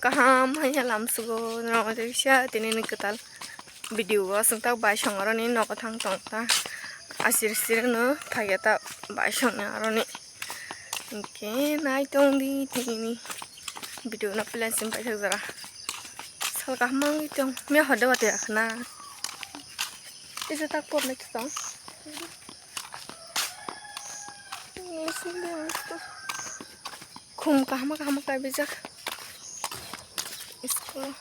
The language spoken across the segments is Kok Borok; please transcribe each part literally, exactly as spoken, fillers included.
Kaham hai halam sugo norok kisa tini ni kwtal video o aswk tak bai song aroni nogo thang tong ta asir sir no phai ya ta bai song ni aroni. Hwnkhe nai tong di tini ni video no plan sim paithak jora. Sal kaham wngwi tong me hode wate akhna. Tisa tak por nai tong. Khum kaham kaham kaibijak. School.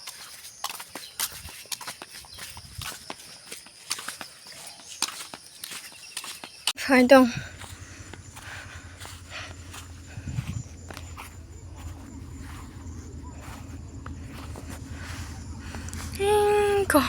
Phai dong. Hingko.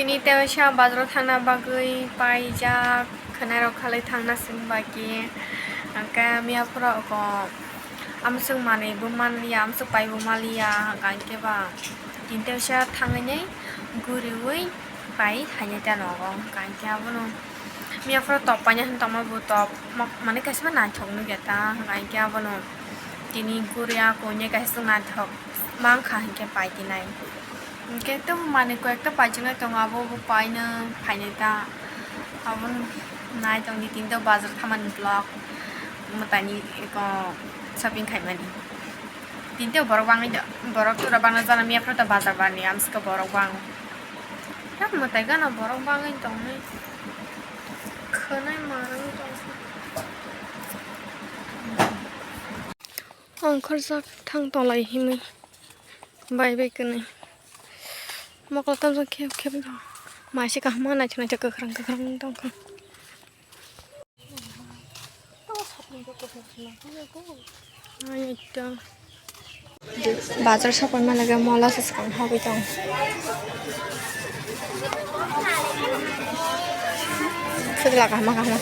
Tini teisa bazaro thangna bagwi paijak, khwnairok khalwi thangna simi bagwi. Hwnkhe miyaphoro oko amswk manwi bo manliya, amswk pai bo manliya, hwnkhe ba tini teisa thangwi guriwi pai hainai ta nogo, hwnkhe abono miyaphoro top paina hinwi tongma bo top mok-, mane kaisa naithok nukya ta, hwnkhe abono tini guriya koinai kaisa naithok mankha hinkhe pai tinai. Hwnkhe tei manwi koi ekta paijak nai tongo, abo bo paino phainai ta. Abo nai tongdi tini to bazar thamani vlog. Mwtaini eko shopping khaimani. Tini to borok bangwi do, borok tura bangna jana miyaphoro to bazar barni amswkhe borok bang. Yak mwtai gana borok bangwi tongnai. Khwnai manwi tongkha. Ongkhorjak thang tolai himwi bai bai kwnwi mokol tamjak khep khep rw maise kaham naithok naithok kwkhwrang kwkhwrang tongkha. Bazar sokoi managa mola se swkang hogwi tong. Sujla kahma kahma.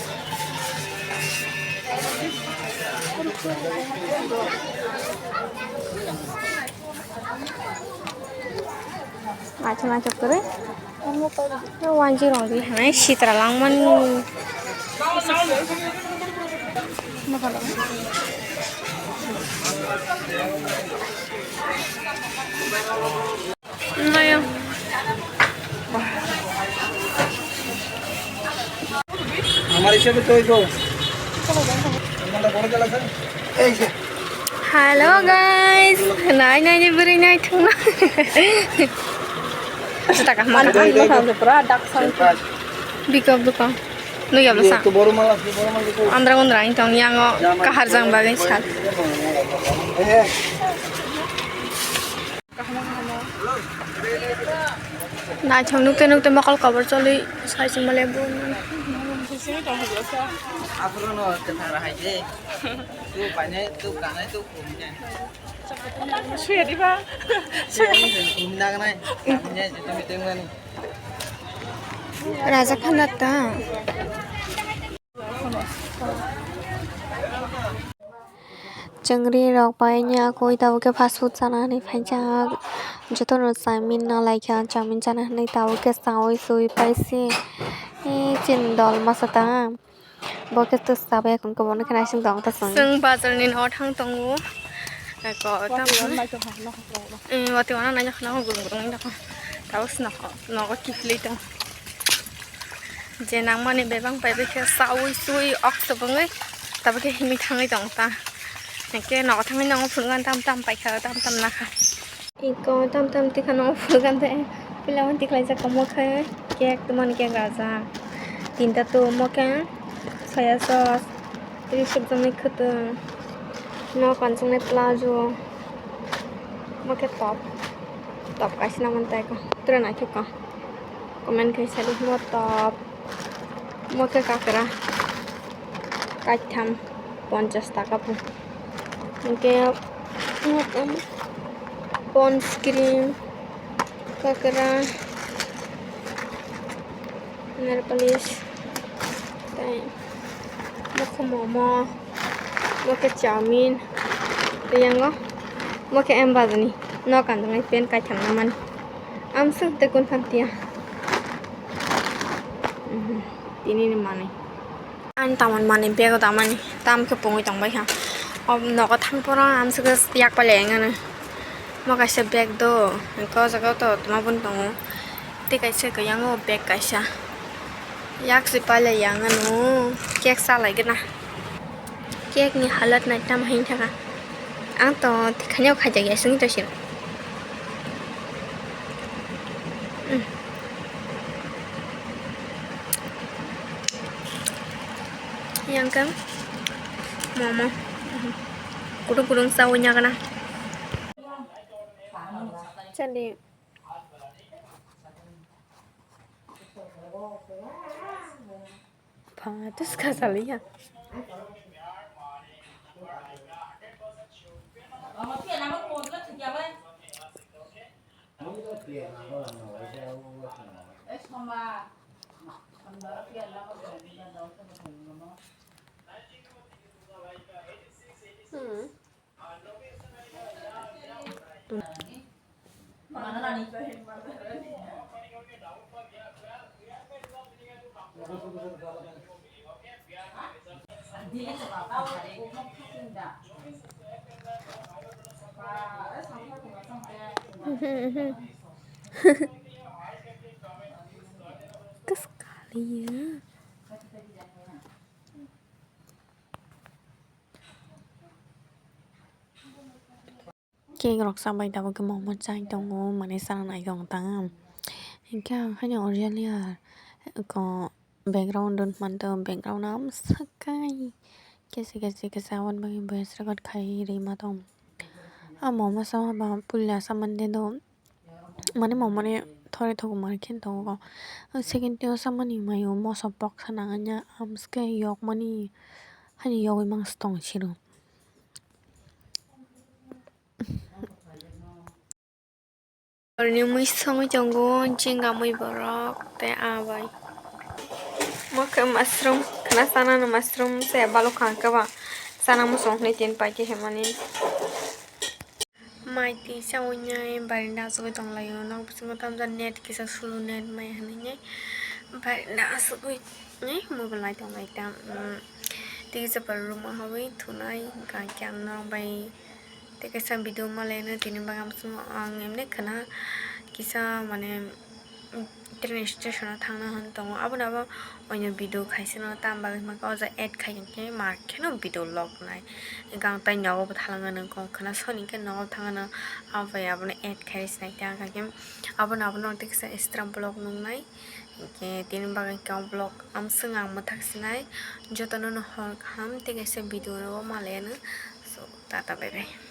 Naithok naithok kwrwi. Wanji rong di hai sitra langmani. Nayo. আমার হিসাবে তো ওই তো। Hello guys, nai nai ni bwrwi naithokno. Asa taka hama. Pura dak sang. Biko biko. Nugya bwsa. Andra undra ang tong yango kahar jang bagwi sal. Naithok nukte nukte mokol kobor choli sai chwngma le bo. Aphuru no kwthar hai de. Tu paine, tu kanai, tu kumne. Suya diba? Suya kumne ganai. Kumne, jitu mitu mani. Raja Phanat ta. Chwngri rok bai ni akoi tabuk khe fast food chana hinwi phaijak. Jotono chowmin na laikha, chowmin chana hinwi tabuk khe chaui sui paise. Ee, chini dol masa ta. Bo khe twsa bai, ekon khe bono khe naising tong ta chwng. Chwng bazar ni nogo thang tongo. Eko, tamo. Ee, wati wana nai nokha nokha gurung gurung nokha. Tabuk se nokha nogo kiphilwi tong. Je nangmani bebak bai bai khe chaui sui ok tobongwi tabuk khe himwi thangwi tong ta. Hwnkhe nogo thangwi nogo phunukgo tam tam paikha tam tam nakha. Iko tam tam tikha nogo phunukgo tei pila mani tikhlaijak omo khe cake tongmani cake rajak tinta tu omo khe soya sauce tei sukjaknai khwtwng nok kanjaknai plazo omo khe top top kaisa nangmani tei tura naithok kha. Comment khai sadi mo top. Mo khe kakra. Kaitham ponchas taka po. Hwnkhe Pond's cream. Okra, nail polish, tei mokhe momo, mokhe chowmin, tei yango mokhe M Bajar ni nok kanjaknai pant kaitham namani. Amswk tei kun phan tiya. Mhm, tini ni manwi. Ani tamon manwi bag o damani, tam khe pungwi tongbai kha. O nogo thang phoro amswk yak palai ang ano. Mo kaisa bag do, hwnkhe o jaga o to toma boni tongo. Tei kaisa khe yango bag kaisa. Yak se palai ang ano, cake salai gana. Cake ni halat nai tamo hinthaka. Ang to thikhanyo khaijak ya sini to sini. Yang kang momo kudung kudung sawi nyakana. Chali. Pha, tus ka sali ya. Hmm. Kas kali ya. Cake rok chabai tabuk khe momo chai tongo, mane chana nai tongo ta. Hinkhe ang haino original ya ko background rwng manto, background amswk kai kesi kesi kesa aboni bagwi voice record khai rwima tong. A momo sama ba puila samani de do, mane momo ni thori thogo mani khe tongo. Ang second teo samani mayo moso boksa nang anya amswk kai yokmani haino yogwi mangsi tong siro. Orni mui songwi tongo, jengga mui borok tei aa bai. Mo khe mushroom, khna sana no mushroom se balok kha khe ba sana muchung hinwi tin paikhe himani. Mai twi chawi nai barinda asugwi tonglaio, nok bisingo tamjani net kisa sulu net mai hinwi nai barinda asugwi nai mobile nai tonglai ta. Tei kisa room o habwi thunai hwnkha khe ang norok bai. Tei kaisa video ma laino tini bagwi ang emni khwna kisa mane train station o thangna hwn tongo, abono abo oino video khaisano, tamo bagwi hwnba khe o jaga add khai khe mar kheno video log nai. Gang tai nogo bo thalangano, kok khwna soni khe nogo thangano, abo bai abono add khai sinai tei ang khe abono abono tei kisa extra vlog nungnai. Hinkhe tini bagwi khe o vlog amswk ang mwthak sinai, jotono no hor kaham tei kaisa video o ma laino. So, tata bye bye.